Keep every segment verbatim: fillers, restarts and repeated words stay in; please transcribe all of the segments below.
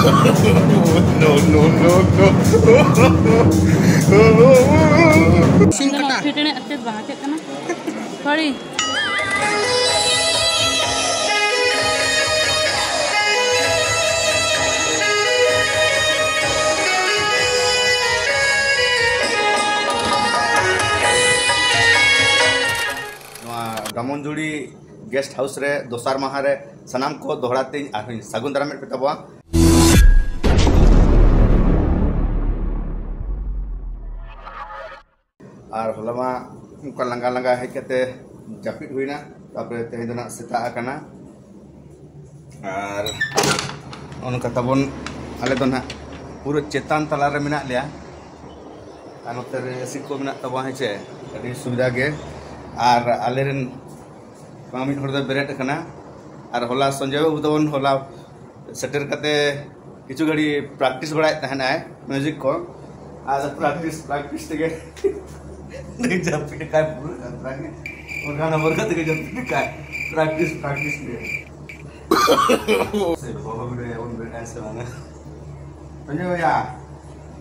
No, no, no, no. ᱤᱥᱤᱱ ᱠᱟᱴᱟ᱾ ᱯᱷᱤᱴᱱᱮ ᱟᱛᱮᱫ ᱵᱟᱝ ᱪᱮᱫ ᱠᱟᱱᱟ? ᱥᱚᱨᱤ᱾ ᱱᱚᱣᱟ ᱰᱟᱢᱚᱱᱡᱩᱲᱤ ᱜᱮᱥᱴ ᱦᱟᱣᱩᱥ ᱨᱮ ᱫᱚᱥᱟᱨ ᱢᱟᱦᱟ ᱨᱮ ᱥᱟᱱᱟᱢ ᱠᱚ ᱫᱚᱦᱲᱟ ᱛᱮᱧ ᱟᱨᱦᱚᱸᱧ ᱥᱟᱹᱜᱩᱱ ᱫᱟᱨᱟᱢᱮᱫ ᱯᱮ ᱛᱟᱵᱚᱱᱟ᱾ ᱟᱨ ᱦᱚᱞᱟ ᱢᱟ ᱚᱱᱠᱟ ᱞᱟᱸᱜᱟ ᱞᱟᱸᱜᱟ ᱦᱮᱡ ᱠᱟᱛᱮ ᱡᱟᱹᱯᱤᱫ ᱦᱩᱭᱱᱟ, ᱛᱟᱨᱯᱚᱨᱮ ᱛᱮᱦᱮᱧ ᱫᱚ ᱱᱟᱜ ᱥᱮᱛᱟᱜ ᱟᱠᱟᱱᱟ᱾ ᱟᱨ ᱚᱱᱠᱟ ᱛᱟᱵᱚᱱ ᱟᱞᱮ ᱫᱚ ᱱᱟᱜ ᱯᱩᱨᱟᱹ ᱪᱮᱛᱟᱱ ᱛᱟᱞᱟ ᱨᱮ ᱢᱮᱱᱟᱜ ᱞᱮᱭᱟ᱾ ᱟᱨ ᱱᱚᱛᱮ ᱨᱮ ᱮᱥᱤ ᱠᱚ ᱢᱮᱱᱟᱜ ᱛᱟᱵᱚᱱᱟ, ᱦᱮᱸ ᱪᱮ, ᱟᱹᱰᱤ ᱥᱩᱵᱤᱫᱷᱟ ᱜᱮ᱾ ᱟᱨ ᱟᱞᱮᱨᱮᱱ ᱢᱟ ᱢᱤᱫ ᱦᱚᱲ ᱫᱚᱭ ᱵᱮᱨᱮᱫ ᱟᱠᱟᱱᱟ᱾ ᱟᱨ ᱦᱚᱞᱟ ᱥᱚᱧᱡᱚᱭ ᱵᱟᱹᱵᱩ ᱛᱟᱵᱚᱱ ᱦᱚᱞᱟ ᱥᱮᱴᱮᱨ ᱠᱟᱛᱮ ᱠᱤᱪᱷᱩ ᱜᱷᱟᱹᱲᱤ ᱯᱨᱮᱠᱴᱤᱥ ᱵᱟᱲᱟᱭᱮᱫ ᱛᱟᱦᱮᱱᱟᱭ ᱢᱤᱭᱩᱡᱤᱠ ᱠᱚ᱾ ᱟᱨ ᱯᱨᱮᱠᱴᱤᱥ ᱯᱨᱮᱠᱴᱤᱥ ᱛᱮᱜᱮ ᱡᱟᱹᱯᱤᱫ ᱟᱠᱟᱫ ᱯᱩᱨᱟᱹ ᱠᱟᱛᱷᱟ ᱜᱮ᱾ ᱚᱱᱠᱟ ᱱᱚᱢᱵᱚᱨ ᱠᱟᱛᱮ ᱜᱮ ᱡᱟᱹᱯᱤᱫ ᱟᱠᱟᱫ᱾ ᱯᱨᱮᱠᱴᱤᱥ ᱯᱨᱮᱠᱴᱤᱥ ᱜᱮ᱾ ᱥᱮ ᱵᱟᱵᱟ ᱵᱮᱨᱮᱫ ᱟᱭ ᱥᱮ ᱵᱟᱝᱟ? ᱥᱚᱧᱡᱚᱭ ᱵᱚᱭᱦᱟ,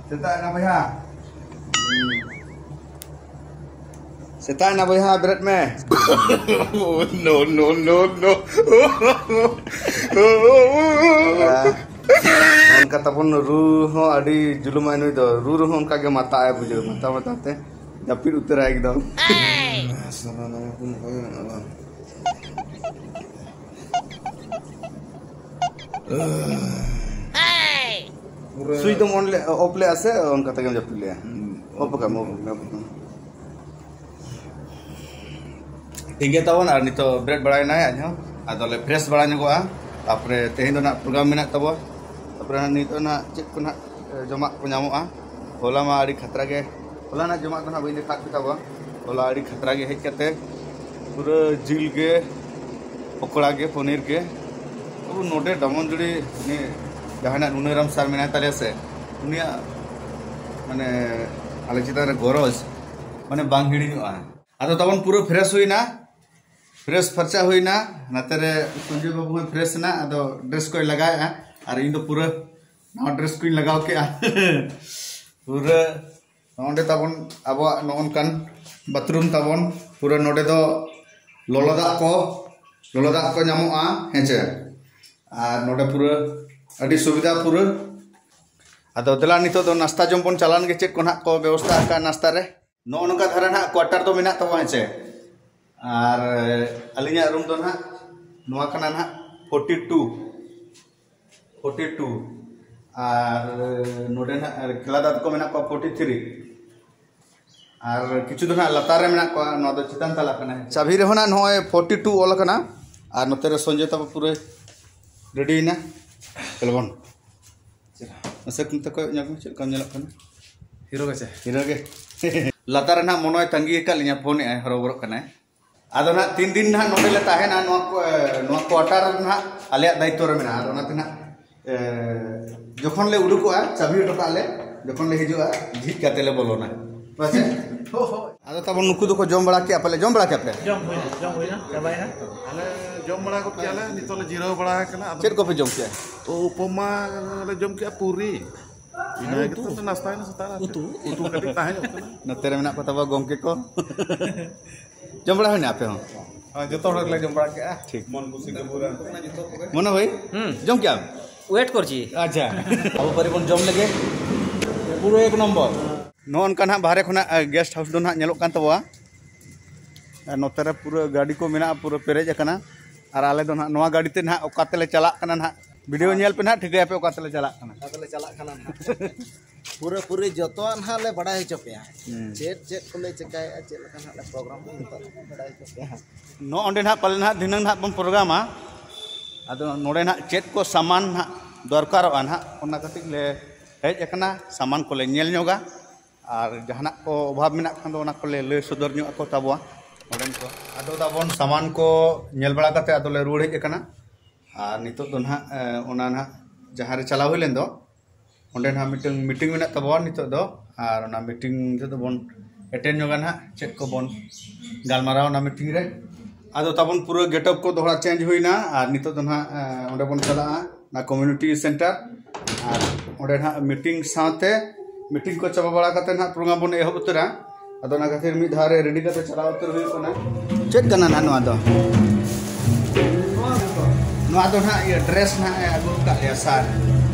ᱥᱮᱛᱟᱜ ᱮᱱᱟ ᱵᱚᱭᱦᱟ᱾ ᱥᱮᱛᱟᱜ ᱮᱱᱟ ᱵᱚᱭᱦᱟ, ᱵᱮᱨᱮᱫ ᱢᱮ᱾ No, no, no, no. ᱚᱱᱠᱟ ᱛᱟᱵᱚᱱ ᱨᱩ ᱦᱚᱸ ᱟᱹᱰᱤ ᱡᱩᱞᱩᱢᱟᱭ ᱱᱩᱭ ᱫᱚ᱾ ᱨᱩ ᱨᱩᱦᱚᱸ ᱚᱱᱠᱟ ᱜᱮ ᱢᱟᱛᱟᱜ ᱟᱭ ᱵᱩᱡᱷᱟᱹᱣ, ᱢᱟᱛᱟ ᱢᱟᱛᱟ ᱛᱮ ᱡᱟᱹᱯᱤᱫ ᱩᱛᱟᱹᱨᱟᱭ ᱮᱠᱫᱚᱢ᱾ ᱯᱩᱨᱟᱹ ᱥᱩᱭᱤᱪ ᱫᱚᱢ ᱚᱱ ᱞᱮ, ᱚᱯᱷ ᱞᱮᱜᱼᱟ ᱥᱮ ᱚᱱᱠᱟ ᱛᱮᱜᱮᱢ ᱡᱟᱹᱯᱤᱫ ᱞᱮᱜᱼᱟ? ᱚᱯᱷ ᱠᱟᱜ ᱢᱮ, ᱚᱯᱷ ᱠᱟᱜ ᱢᱮ᱾ ᱴᱷᱤᱠ ᱜᱮᱭᱟ ᱛᱟᱵᱚᱱ, ᱟᱨ ᱱᱤᱛᱚᱜ ᱵᱮᱨᱮᱫ ᱵᱟᱲᱟᱭᱮᱱᱟᱭ ᱟᱡ ᱦᱚᱸ᱾ ᱟᱫᱚ ᱞᱮ ᱯᱷᱨᱮᱥ ᱵᱟᱲᱟ ᱧᱚᱜᱚᱜᱼᱟ᱾ ᱛᱟᱯᱚᱨᱮ ᱛᱮᱦᱮᱧ ᱫᱚ ᱱᱟᱜ ᱯᱨᱳᱜᱨᱟᱢ ᱢᱮᱱᱟᱜ ᱛᱟᱵᱚ᱾ ᱛᱟᱯᱚᱨᱮ ᱱᱟᱜ ᱱᱤᱛᱚᱜ ᱱᱟᱜ ᱪᱮᱫ ᱠᱚ ᱱᱟᱜ, ᱮ, ᱡᱚᱢᱟᱜ ᱠᱚ ᱧᱟᱢᱚᱜᱼᱟ᱾ ᱦᱚᱞᱟ ᱢᱟ ᱟᱹᱰᱤ ᱠᱷᱟᱛᱨᱟ ᱜᱮ, ᱦᱚᱞᱟᱱᱟᱜ ᱡᱚᱢᱟᱜ ᱫᱚ ᱱᱟᱜ ᱵᱟᱹᱧ ᱫᱮᱠᱷᱟᱣ ᱠᱮᱫ ᱛᱟᱵᱚ᱾ ᱦᱚᱞᱟ ᱟᱹᱰᱤ ᱠᱷᱟᱛᱨᱟ ᱜᱮ ᱦᱮᱡ ᱠᱟᱛᱮ ᱯᱩᱨᱟᱹ ᱡᱤᱞ ᱜᱮ, ᱯᱚᱠᱚᱲᱟ ᱜᱮ, ᱯᱚᱱᱤᱨ ᱜᱮ᱾ ᱟᱵᱚ ᱱᱚᱰᱮ ᱰᱟᱢᱚᱱᱡᱩᱲᱤ ᱩᱱᱤ ᱡᱟᱦᱟᱸᱭ ᱱᱟᱜ ᱱᱩᱱᱟᱹᱨᱟᱢ ᱥᱟᱨ ᱢᱮᱱᱟᱭ ᱛᱟᱞᱮᱭᱟ ᱥᱮ, ᱩᱱᱤᱭᱟᱜ ᱢᱟᱱᱮ ᱟᱞᱮ ᱪᱮᱛᱟᱱ ᱨᱮ ᱜᱚᱨᱚᱡᱽ ᱢᱟᱱᱮ ᱵᱟᱝ ᱦᱤᱲᱤᱧᱚᱜᱼᱟ᱾ ᱟᱫᱚ ᱛᱟᱵᱚᱱ ᱯᱩᱨᱟᱹ ᱯᱷᱨᱮᱥ ᱦᱩᱭᱱᱟ, ᱯᱷᱨᱮᱥ ᱯᱷᱟᱨᱪᱟ ᱦᱩᱭᱱᱟ᱾ ᱱᱟᱛᱮ ᱨᱮ ᱥᱚᱧᱡᱚᱭ ᱵᱟᱹᱵᱩ ᱦᱚᱸᱭ ᱯᱷᱨᱮᱥ ᱮᱱᱟ, ᱟᱫᱚ ᱰᱨᱮᱥ ᱠᱚᱭ ᱞᱟᱜᱟᱣᱮᱫᱼᱟ᱾ ᱟᱨ ᱤᱧ ᱫᱚ ᱯᱩᱨᱟᱹ ᱱᱟᱣᱟ ᱰᱨᱮᱥ ᱠᱚᱧ ᱞᱟᱜᱟᱣ ᱠᱮᱜᱼᱟ᱾ ᱯᱩᱨᱟᱹ ᱱᱚᱰᱮ ᱛᱟᱵᱚᱱ ᱟᱵᱚᱣᱟᱜ ᱱᱚᱜᱼᱚ ᱱᱚᱝᱠᱟᱱ ᱵᱟᱛᱷᱨᱩᱢ ᱛᱟᱵᱚᱱ᱾ ᱯᱩᱨᱟᱹ ᱱᱚᱰᱮ ᱫᱚ ᱞᱚᱞᱚ ᱫᱟᱜ ᱠᱚ, ᱞᱚᱞᱚ ᱫᱟᱜ ᱠᱚ ᱧᱟᱢᱚᱜᱼᱟ, ᱦᱮᱸ ᱪᱮ? ᱟᱨ ᱱᱚᱰᱮ ᱯᱩᱨᱟᱹ ᱟᱹᱰᱤ ᱥᱩᱵᱤᱫᱷᱟ ᱯᱩᱨᱟᱹ᱾ ᱟᱫᱚ ᱫᱮᱞᱟ, ᱱᱤᱛᱚᱜ ᱫᱚ ᱱᱟᱥᱛᱟ ᱡᱚᱢ ᱵᱚᱱ ᱪᱟᱞᱟᱣ ᱞᱮᱱ ᱜᱮ, ᱪᱮᱫ ᱠᱚ ᱱᱟᱦᱟᱜ ᱠᱚ ᱵᱮᱵᱚᱥᱛᱷᱟ ᱟᱠᱟᱫ ᱱᱟᱥᱛᱟ ᱨᱮ᱾ ᱱᱚᱜᱼᱚ ᱱᱚᱝᱠᱟ ᱫᱷᱟᱨᱟ ᱱᱟᱦᱟᱜ ᱠᱣᱟᱴᱟᱨ ᱫᱚ ᱢᱮᱱᱟᱜ ᱛᱟᱵᱚᱱᱟ, ᱦᱮᱸ ᱪᱮ? ᱟᱨ ᱟᱹᱞᱤᱧᱟᱜ ᱨᱩᱢ ᱫᱚ ᱱᱟᱦᱟᱜ ᱱᱚᱣᱟ ᱠᱟᱱᱟ ᱱᱟᱦᱟᱜ ᱯᱷᱳᱨᱴᱤ ᱴᱩ, ᱯᱷᱳᱨᱴᱤ ᱴᱩ᱾ ᱟᱨ ᱱᱚᱰᱮ ᱱᱟᱦᱟᱜ ᱠᱷᱮᱞᱟ ᱫᱟᱫᱟ ᱠᱚ ᱢᱮᱱᱟᱜ ᱠᱚᱣᱟ ᱯᱷᱳᱨᱴᱤ ᱛᱷᱨᱤ᱾ ᱟᱨ ᱠᱤᱪᱷᱩ ᱫᱚ ᱱᱟᱦᱟᱜ ᱞᱟᱛᱟᱨ ᱨᱮ ᱢᱮᱱᱟᱜ ᱠᱚᱣᱟ, ᱱᱚᱣᱟ ᱫᱚ ᱪᱮᱛᱟᱱ ᱛᱟᱞᱟ ᱠᱟᱱᱟ᱾ ᱪᱟᱵᱤ ᱨᱮᱦᱚᱸ ᱱᱟᱦᱟᱜ ᱱᱚᱜᱼᱚᱭ ᱯᱷᱳᱨᱴᱤ ᱴᱩ ᱚᱞ ᱟᱠᱟᱱᱟ᱾ ᱟᱨ ᱱᱚᱛᱮ ᱨᱮ ᱥᱚᱧᱡᱚᱭ ᱛᱟᱠᱚ ᱯᱩᱨᱟᱹ ᱨᱮᱰᱤᱭᱮᱱᱟ᱾ ᱪᱚᱞᱚ ᱵᱚᱱ᱾ ᱢᱟᱥᱮ ᱱᱚᱛᱮ ᱠᱚᱭᱚᱜ ᱧᱚᱜ ᱢᱮ, ᱪᱮᱫ ᱞᱮᱠᱟᱢ ᱧᱮᱞᱚᱜ ᱠᱟᱱᱟ? ᱦᱤᱨᱳ ᱜᱮ ᱪᱮ? ᱦᱤᱨᱳ ᱜᱮ᱾ ᱞᱟᱛᱟᱨ ᱨᱮ ᱱᱟᱦᱟᱜ ᱢᱚᱱᱚᱭ ᱛᱟᱺᱜᱤ ᱟᱠᱟᱫ ᱞᱤᱧᱟ, ᱯᱷᱳᱱ ᱮᱫᱼᱟᱭ, ᱦᱚᱨᱚᱵᱚᱨᱚᱜ ᱠᱟᱱᱟᱭ᱾ ᱟᱫᱚ ᱱᱟᱦᱟᱜ ᱛᱤᱱ ᱫᱤᱱ ᱱᱟᱦᱟᱜ ᱱᱚᱰᱮ ᱞᱮ ᱛᱟᱦᱮᱱᱟ, ᱱᱚᱣᱟ ᱠᱚ, ᱱᱚᱣᱟ ᱠᱣᱟᱴᱟᱨ ᱨᱮ ᱱᱟᱦᱟᱜ ᱟᱞᱮᱭᱟᱜ ᱫᱟᱭᱤᱛᱛᱚ ᱨᱮ ᱢᱮᱱᱟᱜᱼᱟ᱾ ᱟᱫᱚ ᱚᱱᱟᱛᱮ ᱱᱟᱦᱟᱜ, ᱮ, ᱡᱚᱠᱷᱚᱱ ᱞᱮ ᱩᱰᱩᱠᱚᱜᱼᱟ, ᱪᱟᱵᱤ ᱦᱚᱴᱚ ᱠᱟᱜᱼᱟ ᱞᱮ, ᱡᱚᱠᱷᱚᱱ ᱞᱮ ᱦᱤᱡᱩᱜᱼᱟ, ᱡᱷᱤᱡ ᱠᱟᱛᱮ ᱞᱮ ᱵᱚᱞᱚᱱᱟ᱾ ᱯᱟᱪᱮ? ᱟᱫᱚ ᱛᱟᱵᱚᱱ ᱱᱩᱠᱩ ᱫᱚᱠᱚ ᱡᱚᱢ ᱵᱟᱲᱟ ᱠᱮᱜᱼᱟ, ᱯᱟᱞᱮ ᱡᱚᱢ ᱵᱟᱲᱟ ᱠᱮᱜᱼᱟ ᱯᱮ? ᱡᱚᱢ ᱦᱩᱭᱱᱟ, ᱡᱚᱢ ᱦᱩᱭᱱᱟ, ᱪᱟᱵᱟᱭᱮᱱᱟ᱾ ᱟᱞᱮ ᱡᱚᱢ ᱵᱟᱲᱟ ᱜᱚᱫ ᱠᱮᱜᱼᱟ ᱞᱮ, ᱱᱤᱛᱚᱜ ᱞᱮ ᱡᱤᱨᱟᱹᱣ ᱵᱟᱲᱟ ᱟᱠᱟᱱᱟ᱾ ᱟᱫᱚ ᱪᱮᱫ ᱠᱚᱯᱮ ᱡᱚᱢ ᱠᱮᱜᱼᱟ? ᱩ-, ᱩᱯᱚᱢᱟ ᱞᱮ ᱡᱚᱢ ᱠᱮᱜᱼᱟ, ᱯᱩᱨᱤ᱾ ᱤᱱᱟᱹ ᱟᱨ ᱜᱮᱛᱚ ᱩᱛᱩ? ᱱᱟᱥᱛᱟ ᱦᱩᱭᱱᱟ ᱥᱮᱛᱟᱜ ᱨᱮ᱾ ᱩᱛᱩ? ᱩᱛᱩ ᱠᱟᱹᱴᱤᱡ ᱛᱟᱦᱮᱸ ᱧᱚᱜ ᱠᱟᱱᱟ᱾ ᱱᱚᱛᱮ ᱨᱮ ᱢᱮᱱᱟᱜ ᱠᱚ ᱛᱟᱵᱚ ᱜᱚᱢᱠᱮ ᱠᱚ᱾ ᱡᱚᱢ ᱵᱟᱲᱟ ᱦᱩᱭᱱᱟ ᱟᱯᱮ ᱦᱚᱸ? ᱦᱮᱸ, ᱡᱚᱛᱚ ᱦᱚᱲ ᱜᱮᱞᱮ ᱡᱚᱢ ᱵᱟᱲᱟ ᱠᱮᱜᱼᱟ᱾ ᱴᱷᱤᱠ᱾ ᱢᱚᱱ ᱠᱩᱥᱤ ᱜᱮ ᱯᱩᱨᱟᱹ᱾ ᱢᱚᱱᱚ ᱵᱷᱟᱹᱭ, ᱦᱩᱸ᱾ ᱡᱚᱢ ᱠᱮᱜᱼᱟᱢ? ᱣᱮᱴ ᱠᱚᱨᱪᱤ᱾ ᱟᱪᱪᱷᱟ᱾ ᱟᱵᱚ ᱯᱟᱹᱨᱤ ᱵᱚᱱ ᱡᱚᱢ ᱞᱮᱜᱮ᱾ ᱯᱩᱨᱟᱹ ᱮᱠ ᱱᱚᱢᱵᱚᱨ᱾ ᱱᱚᱜᱼᱚ ᱱᱚᱝᱠᱟ ᱱᱟᱦᱟᱜ ᱵᱟᱦᱨᱮ ᱠᱷᱚᱱᱟᱜ, ᱮ, ᱜᱮᱥᱴ ᱦᱟᱣᱩᱥ ᱫᱚ ᱱᱟᱦᱟᱜ ᱧᱮᱞᱚᱜ ᱠᱟᱱ ᱛᱟᱵᱚᱣᱟ᱾ ᱟᱨ ᱱᱚᱛᱮ ᱨᱮ ᱯᱩᱨᱟᱹ ᱜᱟᱹᱰᱤ ᱠᱚ ᱢᱮᱱᱟᱜᱼᱟ, ᱯᱩᱨᱟᱹ ᱯᱮᱨᱮᱡ ᱟᱠᱟᱱᱟ᱾ ᱟᱨ ᱟᱞᱮ ᱫᱚ ᱱᱟᱦᱟᱜ ᱱᱚᱣᱟ ᱜᱟᱹᱰᱤ ᱛᱮ ᱱᱟᱦᱟᱜ ᱚᱠᱟ ᱛᱮᱞᱮ ᱪᱟᱞᱟᱜ ᱠᱟᱱᱟ ᱱᱟᱦᱟᱜ, ᱵᱷᱤᱰᱤᱭᱳ ᱧᱮᱞ ᱯᱮ ᱱᱟᱦᱟᱜ, ᱴᱷᱤᱠᱟᱹᱭᱟᱯᱮ ᱚᱠᱟ ᱛᱮᱞᱮ ᱪᱟᱞᱟᱜ ᱠᱟᱱᱟ᱾ ᱚᱠᱟ ᱛᱮᱞᱮ ᱪᱟᱞᱟᱜ ᱠᱟᱱᱟ ᱱᱟᱦᱟᱜ᱾ ᱯᱩᱨᱟᱹ ᱯᱩᱨᱤ ᱡᱚᱛᱚᱣᱟᱜ ᱱᱟᱦᱟᱜ ᱞᱮ ᱵᱟᱲᱟᱭ ᱦᱚᱪᱚ ᱯᱮᱭᱟ᱾ ᱦᱩᱸ᱾ ᱪᱮᱫ ᱪᱮᱫ ᱠᱚᱞᱮ ᱪᱤᱠᱟᱹᱭᱮᱫᱼᱟ, ᱪᱮᱫ ᱞᱮᱠᱟ ᱱᱟᱦᱟᱜ ᱞᱮ ᱯᱨᱳᱜᱨᱟᱢ, ᱡᱚᱛᱚ ᱞᱮ ᱵᱟᱲᱟᱭ ᱦᱚᱪᱚ ᱯᱮᱭᱟ᱾ ᱱᱚᱜᱼᱚ ᱱᱚᱸᱰᱮ ᱱᱟᱦᱟᱜ ᱯᱟᱞᱮ ᱱᱟᱦᱟᱜ ᱫᱷᱤᱱᱟᱹᱝ ᱱᱟᱦᱟᱜ ᱵᱚᱱ ᱯᱨᱳᱜᱨᱟᱢᱟ᱾ ᱟᱫᱚ ᱱᱚᱰᱮ ᱱᱟᱦᱟᱜ ᱪᱮᱫ ᱠᱚ ᱥᱟᱢᱟᱱ ᱱᱟᱦᱟᱜ ᱫᱚᱨᱠᱟᱨᱚᱜᱼᱟ ᱱᱟᱦᱟᱜ, ᱚᱱᱟ ᱠᱟᱹᱴᱤᱡ ᱞᱮ ᱦᱮᱡ ᱟᱠᱟᱱᱟ, ᱥᱟᱢᱟᱱ ᱠᱚᱞᱮ ᱧᱮᱞ ᱧᱚᱜᱟ᱾ ᱟᱨ ᱡᱟᱦᱟᱱᱟᱜ ᱠᱚ ᱚᱵᱷᱟᱵᱽ ᱢᱮᱱᱟᱜ ᱠᱷᱟᱱ ᱫᱚ ᱚᱱᱟ ᱠᱚᱞᱮ ᱞᱟᱹᱭ ᱥᱚᱫᱚᱨ ᱧᱚᱜ ᱟᱠᱚ ᱛᱟᱵᱚᱣᱟ ᱱᱚᱰᱮᱱ ᱠᱚ᱾ ᱟᱫᱚ ᱛᱟᱵᱚᱱ ᱥᱟᱢᱟᱱ ᱠᱚ ᱧᱮᱞ ᱵᱟᱲᱟ ᱠᱟᱛᱮ ᱟᱫᱚᱞᱮ ᱨᱩᱣᱟᱹᱲ ᱦᱮᱡ ᱟᱠᱟᱱᱟ᱾ ᱟᱨ ᱱᱤᱛᱚᱜ ᱫᱚ ᱱᱟᱦᱟᱜ, ᱮ, ᱚᱱᱟ ᱱᱟᱦᱟᱜ ᱡᱟᱦᱟᱸ ᱨᱮ ᱪᱟᱞᱟᱣ ᱦᱩᱭ ᱞᱮᱱ ᱫᱚ, ᱚᱸᱰᱮ ᱱᱟᱦᱟᱜ ᱢᱤᱫᱴᱟᱝ ᱢᱤᱴᱤᱝ ᱢᱮᱱᱟᱜ ᱛᱟᱵᱚᱣᱟ ᱱᱤᱛᱚᱜ ᱫᱚ᱾ ᱟᱨ ᱚᱱᱟ ᱢᱤᱴᱤᱝ ᱱᱤᱛᱚᱜ ᱫᱚᱵᱚᱱ ᱮᱴᱮᱱᱰ ᱧᱚᱜᱟ ᱱᱟᱦᱟᱜ, ᱪᱮᱫ ᱠᱚᱵᱚᱱ ᱜᱟᱞᱢᱟᱨᱟᱣᱟ ᱚᱱᱟ ᱢᱤᱴᱤᱝ ᱨᱮ᱾ ᱟᱫᱚ ᱛᱟᱵᱚᱱ ᱯᱩᱨᱟᱹ ᱜᱮᱴᱟᱯ ᱠᱚ ᱫᱚᱦᱲᱟ ᱪᱮᱧᱡᱽ ᱦᱩᱭᱱᱟ᱾ ᱟᱨ ᱱᱤᱛᱚᱜ ᱫᱚ ᱱᱟᱦᱟᱜ, ᱮ, ᱚᱸᱰᱮ ᱵᱚᱱ ᱪᱟᱞᱟᱜᱼᱟ᱾ ᱚᱱᱟ ᱠᱚᱢᱤᱭᱩᱱᱤᱴᱤ ᱥᱮᱱᱴᱟᱨ᱾ ᱟᱨ ᱚᱸᱰᱮ ᱱᱟᱦᱟᱜ ᱢᱤᱴᱤᱝ ᱥᱟᱶᱛᱮ, ᱢᱤᱴᱤᱝ ᱠᱚ ᱪᱟᱵᱟ ᱵᱟᱲᱟ ᱠᱟᱛᱮ ᱱᱟᱦᱟᱜ ᱯᱨᱳᱜᱨᱟᱢ ᱵᱚᱱ ᱮᱦᱚᱵ ᱩᱛᱟᱹᱨᱟ᱾ ᱟᱫᱚ ᱚᱱᱟ ᱠᱷᱟᱹᱛᱤᱨ ᱢᱤᱫ ᱫᱷᱟᱣ ᱨᱮ ᱨᱮᱰᱤ ᱠᱟᱛᱮ ᱪᱟᱞᱟᱣ ᱩᱛᱟᱹᱨ ᱦᱩᱭᱩᱜ ᱠᱟᱱᱟ᱾ ᱪᱮᱫ ᱠᱟᱱᱟ ᱱᱟᱦᱟᱜ ᱱᱚᱣᱟ ᱫᱚ? ᱱᱚᱣᱟ ᱫᱚ ᱱᱟᱦᱟᱜ ᱤᱭᱟᱹ ᱰᱨᱮᱥ ᱱᱟᱦᱟᱜ ᱮ ᱟᱹᱜᱩ ᱟᱠᱟᱫ ᱞᱮᱭᱟ ᱥᱟᱨ᱾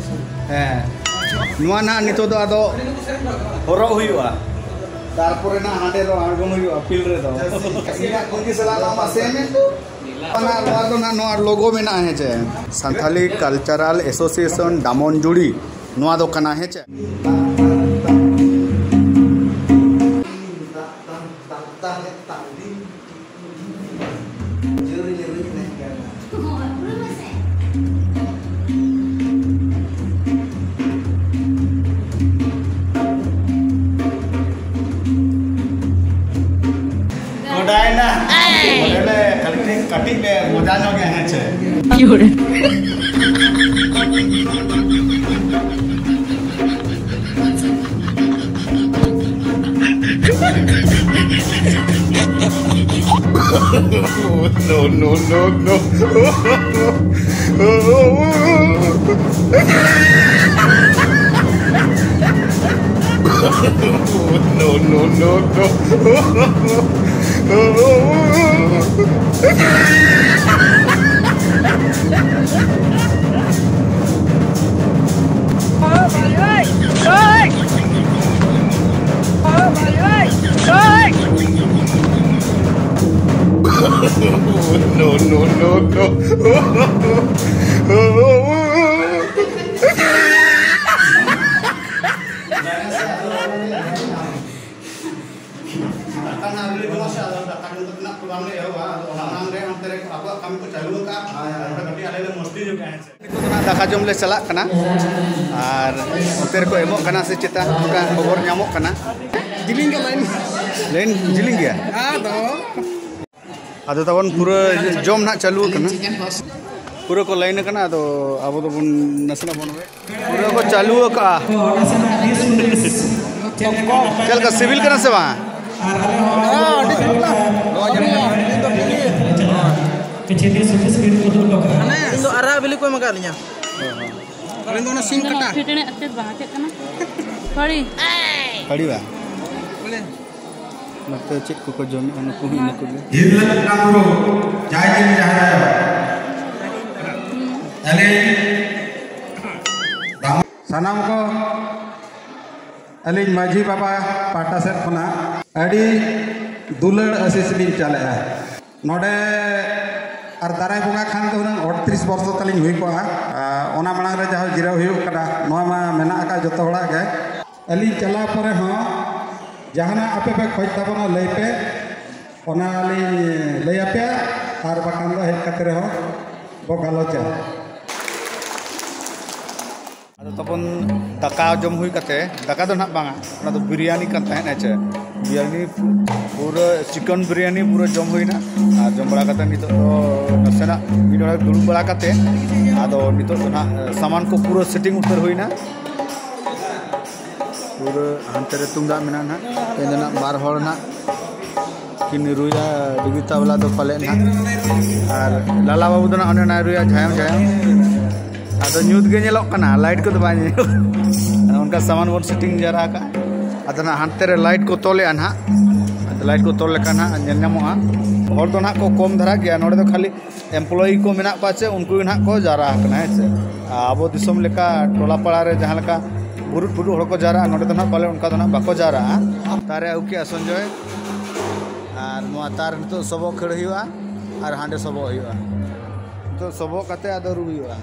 ᱦᱮᱸ, ᱱᱚᱣᱟ ᱱᱟᱦᱟᱜ ᱱᱤᱛᱚᱜ ᱫᱚ ᱟᱫᱚ ᱦᱚᱨᱚᱜ ᱦᱩᱭᱩᱜᱼᱟ, ᱛᱟᱨᱯᱚᱨᱮ ᱱᱟᱦᱟᱜ ᱦᱟᱸᱰᱮ ᱫᱚ ᱟᱬᱜᱚᱱ ᱦᱩᱭᱩᱜᱼᱟ ᱯᱷᱤᱞᱰ ᱨᱮᱫᱚ᱾ ᱤᱧᱟᱹᱜ ᱠᱩᱧᱡᱤ ᱥᱟᱞᱟᱜ ᱱᱚᱣᱟ ᱢᱟ ᱥᱮᱢ ᱮᱱ᱾ ᱚᱱᱟ, ᱱᱚᱣᱟ ᱫᱚ ᱱᱟᱦᱟᱜ ᱱᱚᱣᱟ ᱞᱳᱜᱳ ᱢᱮᱱᱟᱜᱼᱟ, ᱦᱮᱸ ᱪᱮ? ᱥᱟᱱᱛᱷᱟᱞᱤ ᱠᱟᱞᱪᱟᱨᱟᱞ ᱮᱥᱳᱥᱤᱭᱮᱥᱚᱱ ᱰᱟᱢᱚᱱᱡᱩᱲᱤ, ᱱᱚᱣᱟ ᱫᱚ ᱠᱟᱱᱟ, ᱦᱮᱸ ᱪᱮ? ᱜᱚᱰᱟᱭᱮᱱᱟ᱾ ᱚᱸᱰᱮ ᱞᱮ ᱠᱟᱹᱴᱤᱡ, ᱠᱟᱹᱴᱤᱡ ᱞᱮ ᱢᱚᱡᱟ ᱧᱚᱜ ᱜᱮ, ᱦᱮᱸ ᱪᱮ? No, no, no, no. No, no, no, no. No, no, no, no. ᱫᱟᱠᱟ ᱱᱟᱜ ᱟᱹᱣᱨᱤ ᱞᱮ ᱡᱚᱢᱟ ᱥᱮ, ᱟᱫᱚ ᱫᱟᱠᱟ ᱡᱚᱢ ᱠᱟᱛᱮ ᱱᱟᱜ ᱯᱨᱳᱜᱨᱟᱢ ᱞᱮ ᱮᱦᱚᱵᱟ᱾ ᱟᱫᱚ ᱚᱱᱟ ᱢᱟᱲᱟᱝ ᱨᱮ ᱚᱱᱛᱮ ᱨᱮ ᱟᱵᱚᱣᱟᱜ ᱠᱟᱹᱢᱤ ᱠᱚ ᱪᱟᱹᱞᱩ ᱟᱠᱟᱫᱼᱟ᱾ ᱦᱳᱭ, ᱦᱳᱭ᱾ ᱟᱫᱚ ᱠᱟᱹᱴᱤᱡ ᱟᱞᱮ ᱞᱮ ᱢᱚᱥᱛᱤ ᱧᱚᱜᱼᱟ, ᱦᱮᱸ ᱥᱮ᱾ ᱱᱤᱛᱚᱜ ᱫᱚ ᱱᱟᱜ ᱫᱟᱠᱟ ᱡᱚᱢ ᱞᱮ ᱪᱟᱞᱟᱜ ᱠᱟᱱᱟ ᱟᱨ ᱚᱱᱛᱮ ᱨᱮᱠᱚ ᱮᱢᱚᱜ ᱠᱟᱱᱟ ᱥᱮ ᱪᱮᱛᱟ, ᱚᱱᱠᱟ ᱠᱷᱚᱵᱚᱨ ᱧᱟᱢᱚᱜ ᱠᱟᱱᱟ᱾ ᱡᱤᱞᱤᱧ ᱜᱮ ᱞᱟᱭᱤᱱ᱾ ᱞᱟᱭᱤᱱ ᱡᱤᱞᱤᱧ ᱜᱮᱭᱟ? ᱟᱫᱚ ᱟᱫᱚ ᱛᱟᱵᱚᱱ ᱯᱩᱨᱟᱹ ᱡᱚᱢ ᱱᱟᱜ ᱪᱟᱹᱞᱩ ᱟᱠᱟᱱᱟ᱾ ᱯᱩᱨᱟᱹ ᱠᱚ ᱞᱟᱭᱤᱱ ᱟᱠᱟᱱᱟ, ᱟᱫᱚ ᱟᱵᱚ ᱫᱚᱵᱚᱱ ᱱᱟᱥᱮᱱᱟᱜ ᱵᱚᱱ wait᱾ ᱯᱩᱨᱟᱹ ᱠᱚ ᱪᱟᱹᱞᱩ ᱟᱠᱟᱜᱼᱟ᱾ ᱪᱮᱫ ᱞᱮᱠᱟ ᱥᱤᱵᱤᱞ ᱠᱟᱱᱟ ᱥᱮ ᱵᱟᱝ? ᱦᱮᱸ, ᱟᱹᱰᱤ ᱥᱤᱵᱤᱞᱟ᱾ ᱱᱚᱣᱟ ᱡᱟᱹᱱᱤᱡ ᱠᱷᱟᱱ ᱤᱧ ᱫᱚ ᱵᱤᱞᱤ, ᱤᱧ ᱫᱚ ᱟᱨᱟᱜ ᱵᱤᱞᱤ ᱠᱚ ᱮᱢ ᱟᱠᱟᱫ ᱞᱤᱧᱟ᱾ ᱟᱹᱞᱤᱧ ᱫᱚ ᱚᱱᱟ ᱥᱤᱢ ᱠᱟᱴᱟ᱾ ᱯᱷᱤᱴᱲᱮ ᱟᱛᱮᱫ ᱵᱟᱝ ᱪᱮᱫ ᱠᱟᱱᱟ? ᱦᱚᱲᱤ᱾ ᱦᱟᱹᱲᱤᱣᱟ᱾ ᱵᱚᱞᱮ᱾ ᱱᱚᱛᱮ ᱪᱮᱫ ᱠᱚᱠᱚ ᱡᱚᱢᱮᱫᱼᱟ ᱱᱩᱠᱩ ᱦᱚᱸ ᱤᱱᱟᱹ ᱠᱚᱜᱮ᱾ ᱦᱤᱨᱞᱟᱹ ᱠᱟᱱᱟ ᱵᱩᱨᱩ, ᱡᱟᱭ ᱡᱤᱢ ᱡᱟᱦᱟᱸ ᱨᱮ᱾ ᱟᱹᱞᱤᱧ ᱥᱟᱱᱟᱢ ᱠᱚ ᱟᱹᱞᱤᱧ ᱢᱟᱹᱡᱷᱤ ᱵᱟᱵᱟ ᱯᱟᱦᱴᱟ ᱥᱮᱫ ᱠᱷᱚᱱᱟᱜ ᱟᱹᱰᱤ ᱫᱩᱞᱟᱹᱲ ᱟᱹᱥᱤᱥ ᱞᱤᱧ ᱪᱟᱞᱮᱜᱼᱟ᱾ ᱱᱚᱰᱮ ᱟᱨ ᱫᱟᱨᱟᱭ ᱵᱚᱸᱜᱟ ᱠᱷᱟᱱ ᱫᱚ ᱦᱩᱱᱟᱹᱝ ᱟᱴᱛᱨᱤᱥ ᱵᱚᱨᱥᱚ ᱛᱟᱹᱞᱤᱧ ᱦᱩᱭ ᱠᱚᱜᱼᱟ᱾ ᱟᱨ ᱚᱱᱟ ᱢᱟᱲᱟᱝ ᱨᱮ ᱡᱟᱦᱟᱸ ᱡᱤᱨᱟᱹᱣ ᱦᱩᱭᱩᱜ ᱠᱟᱱᱟ, ᱱᱚᱣᱟ ᱢᱟ ᱢᱮᱱᱟᱜ ᱟᱠᱟᱫ ᱡᱚᱛᱚ ᱦᱚᱲᱟᱜ ᱜᱮ᱾ ᱟᱹᱞᱤᱧ ᱪᱟᱞᱟᱣ ᱯᱚᱨᱮ ᱦᱚᱸ ᱡᱟᱦᱟᱱᱟᱜ ᱟᱯᱮ ᱯᱮ ᱠᱷᱚᱡᱽ ᱛᱟᱵᱚᱱᱟ ᱞᱟᱹᱭ ᱯᱮ, ᱚᱱᱟ ᱞᱤᱧ ᱞᱟᱹᱭ ᱟᱯᱮᱭᱟ, ᱟᱨ ᱵᱟᱠᱷᱟᱱ ᱫᱚ ᱦᱮᱡ ᱠᱟᱛᱮ ᱨᱮᱦᱚᱸ ᱵᱚ ᱜᱟᱞᱚᱪᱟ᱾ ᱟᱫᱚ ᱛᱟᱵᱚᱱ ᱫᱟᱠᱟ ᱡᱚᱢ ᱦᱩᱭ ᱠᱟᱛᱮ, ᱫᱟᱠᱟ ᱫᱚ ᱱᱟᱦᱟᱜ ᱵᱟᱝᱟ, ᱚᱱᱟ ᱫᱚ ᱵᱤᱨᱭᱟᱱᱤ ᱠᱟᱱ ᱛᱟᱦᱮᱸᱫ, ᱦᱮᱸ ᱪᱮ? ᱵᱤᱨᱭᱟᱱᱤ ᱯᱩ-, ᱯᱩᱨᱟᱹ ᱪᱤᱠᱚᱱ ᱵᱤᱨᱭᱟᱱᱤ ᱯᱩᱨᱟᱹ ᱡᱚᱢ ᱦᱩᱭᱱᱟ᱾ ᱟᱨ ᱡᱚᱢ ᱵᱟᱲᱟ ᱠᱟᱛᱮ ᱱᱤᱛᱚᱜ ᱫᱚ ᱱᱟᱥᱮᱱᱟᱜ ᱢᱤᱫ ᱰᱚᱸᱰᱮᱠ ᱫᱩᱲᱩᱵ ᱵᱟᱲᱟ ᱠᱟᱛᱮ, ᱟᱫᱚ ᱱᱤᱛᱚᱜ ᱫᱚ ᱱᱟᱦᱟᱜ ᱥᱟᱢᱟᱱ ᱠᱚ ᱯᱩᱨᱟᱹ ᱥᱮᱴᱤᱝ ᱩᱛᱟᱹᱨ ᱦᱩᱭᱱᱟ᱾ ᱯᱩᱨᱟᱹ ᱦᱟᱱᱛᱮ ᱨᱮ ᱛᱩᱢᱫᱟᱜ ᱢᱮᱱᱟᱜᱼᱟ ᱱᱟᱦᱟᱜ᱾ ᱛᱮᱦᱮᱧ ᱫᱚ ᱱᱟᱦᱟᱜ ᱵᱟᱨ ᱦᱚᱲ ᱱᱟᱦᱟᱜ ᱠᱤᱱ ᱨᱩᱭᱟ, ᱰᱤᱜᱤ ᱛᱟᱵᱞᱟ ᱫᱚ ᱯᱟᱞᱮ ᱱᱟᱦᱟᱜ᱾ ᱟᱨ ᱞᱟᱞᱟ ᱵᱟᱹᱵᱩ ᱫᱚ ᱱᱟᱦᱟᱜ ᱚᱱᱮ ᱚᱱᱟᱭ ᱨᱩᱭᱟ ᱡᱷᱟᱭᱚᱢ ᱡᱷᱟᱭᱚᱢ᱾ ᱟᱫᱚ ᱧᱩᱛ ᱜᱮ ᱧᱮᱞᱚᱜ ᱠᱟᱱᱟ, ᱞᱟᱭᱤᱴ ᱠᱚᱫᱚ ᱵᱟᱭ ᱧᱮᱞᱚᱜ ᱠᱟᱱᱟ᱾ ᱚᱱᱠᱟ ᱥᱟᱢᱟᱱ ᱵᱚᱱ ᱥᱮᱴᱤᱝ ᱡᱟᱣᱨᱟ ᱟᱠᱟᱫᱼᱟ᱾ ᱟᱫᱚ ᱱᱟᱦᱟᱜ ᱦᱟᱱᱛᱮ ᱨᱮ ᱞᱟᱭᱤᱴ ᱠᱚ ᱛᱚᱞᱮᱜᱼᱟ ᱱᱟᱦᱟᱜ᱾ ᱟᱫᱚ ᱞᱟᱭᱤᱴ ᱠᱚ ᱛᱚᱞ ᱞᱮᱠᱷᱟᱱ ᱱᱟᱦᱟᱜ ᱧᱮᱞ ᱧᱟᱢᱚᱜᱼᱟ᱾ ᱦᱚᱲ ᱫᱚ ᱱᱟᱦᱟᱜ ᱠᱚ ᱠᱚᱢ ᱫᱷᱟᱨᱟ ᱜᱮᱭᱟ᱾ ᱱᱚᱰᱮ ᱫᱚ ᱠᱷᱟᱹᱞᱤ ᱮᱢᱯᱞᱚᱭᱤ ᱠᱚ ᱢᱮᱱᱟᱜ ᱠᱚᱣᱟ ᱪᱮ, ᱩᱱᱠᱩ ᱜᱮ ᱱᱟᱦᱟᱜ ᱠᱚ ᱡᱟᱣᱨᱟ ᱟᱠᱟᱱᱟ, ᱦᱮᱸ ᱪᱮ᱾ ᱟᱵᱚ ᱫᱤᱥᱚᱢ ᱞᱮᱠᱟ ᱴᱚᱞᱟ ᱯᱟᱲᱟ ᱨᱮ ᱡᱟᱦᱟᱸ ᱞᱮᱠᱟ ᱵᱩᱨᱩᱫ ᱵᱩᱨᱩᱫ ᱦᱚᱲ ᱠᱚ ᱡᱟᱣᱨᱟᱜᱼᱟ, ᱱᱚᱰᱮ ᱫᱚ ᱱᱟᱦᱟᱜ ᱯᱟᱞᱮ ᱚᱱᱠᱟ ᱫᱚ ᱱᱟᱦᱟᱜ ᱵᱟᱠᱚ ᱡᱟᱣᱨᱟᱜᱼᱟ᱾ ᱛᱟᱨᱮ ᱟᱹᱜᱩ ᱠᱮᱜᱼᱟ ᱥᱚᱧᱡᱚᱭ, ᱟᱨ ᱱᱚᱣᱟ ᱛᱟᱨ ᱱᱤᱛᱚᱜ ᱥᱚᱵᱚᱜ ᱠᱷᱟᱹᱲ ᱦᱩᱭᱩᱜᱼᱟ, ᱟᱨ ᱦᱟᱸᱰᱮ ᱥᱚᱵᱚᱜ ᱦᱩᱭᱩᱜᱼᱟ᱾ ᱱᱤᱛᱚᱜ ᱥᱚᱵᱚᱜ ᱠᱟᱛᱮ ᱟᱫᱚ ᱨᱩ ᱦᱩᱭᱩᱜᱼᱟ᱾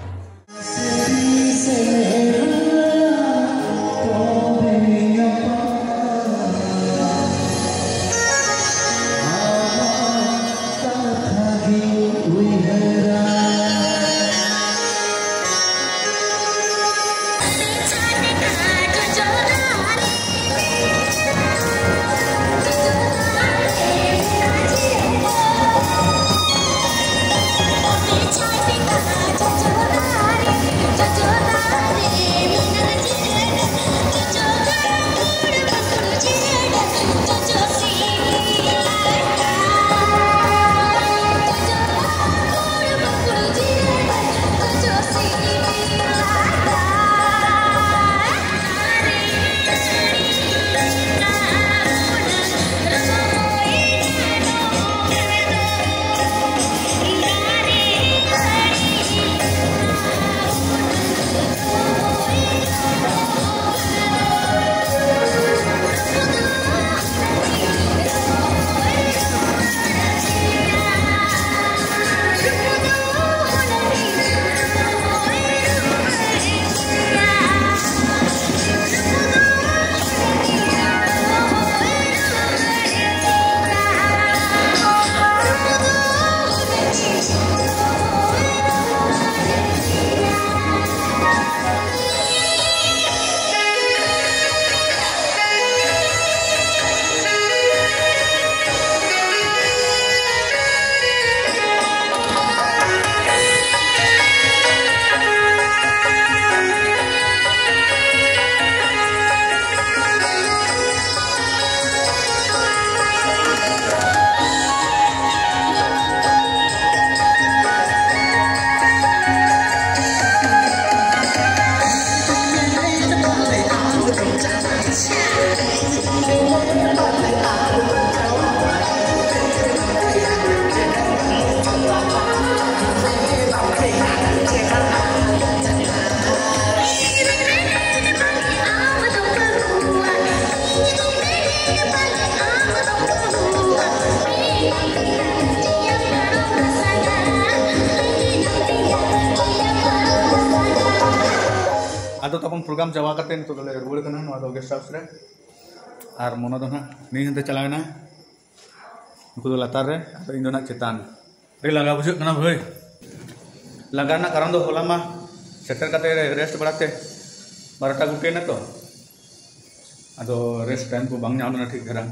ᱟᱫᱚ ᱛᱟᱵᱚᱱ ᱯᱨᱳᱜᱨᱟᱢ ᱪᱟᱵᱟ ᱠᱟᱛᱮ ᱱᱤᱛᱚᱜ ᱫᱚᱞᱮ ᱨᱩᱣᱟᱹᱲ ᱠᱟᱱᱟ ᱱᱚᱣᱟ ᱫᱚ ᱜᱮᱥᱴ ᱦᱟᱣᱩᱥ ᱨᱮ᱾ ᱟᱨ ᱢᱚᱱᱳ ᱫᱚ ᱱᱟᱦᱟᱜ ᱱᱤᱭᱟᱹ ᱦᱟᱱᱛᱮ ᱪᱟᱞᱟᱣ ᱮᱱᱟ, ᱱᱩᱠᱩ ᱫᱚ ᱞᱟᱛᱟᱨ ᱨᱮ, ᱟᱫᱚ ᱤᱧ ᱫᱚ ᱱᱟᱦᱟᱜ ᱪᱮᱛᱟᱱ᱾ ᱟᱹᱰᱤ ᱞᱟᱸᱜᱟ ᱵᱩᱡᱷᱟᱹᱜ ᱠᱟᱱᱟ ᱵᱷᱟᱹᱭ᱾ ᱞᱟᱸᱜᱟ ᱨᱮᱱᱟᱜ ᱠᱟᱨᱚᱱ ᱫᱚ ᱦᱚᱞᱟ ᱢᱟ ᱥᱮᱴᱮᱨ ᱠᱟᱛᱮ ᱨᱮᱥᱴ ᱵᱟᱲᱟᱛᱮ ᱵᱟᱨᱚᱴᱟ ᱜᱚᱴᱮᱱᱟ ᱛᱚ, ᱟᱫᱚ ᱨᱮᱥᱴ ᱴᱟᱭᱤᱢ ᱠᱚ ᱵᱟᱝ ᱧᱟᱢ ᱞᱮᱱᱟ ᱴᱷᱤᱠ ᱫᱷᱟᱨᱟ᱾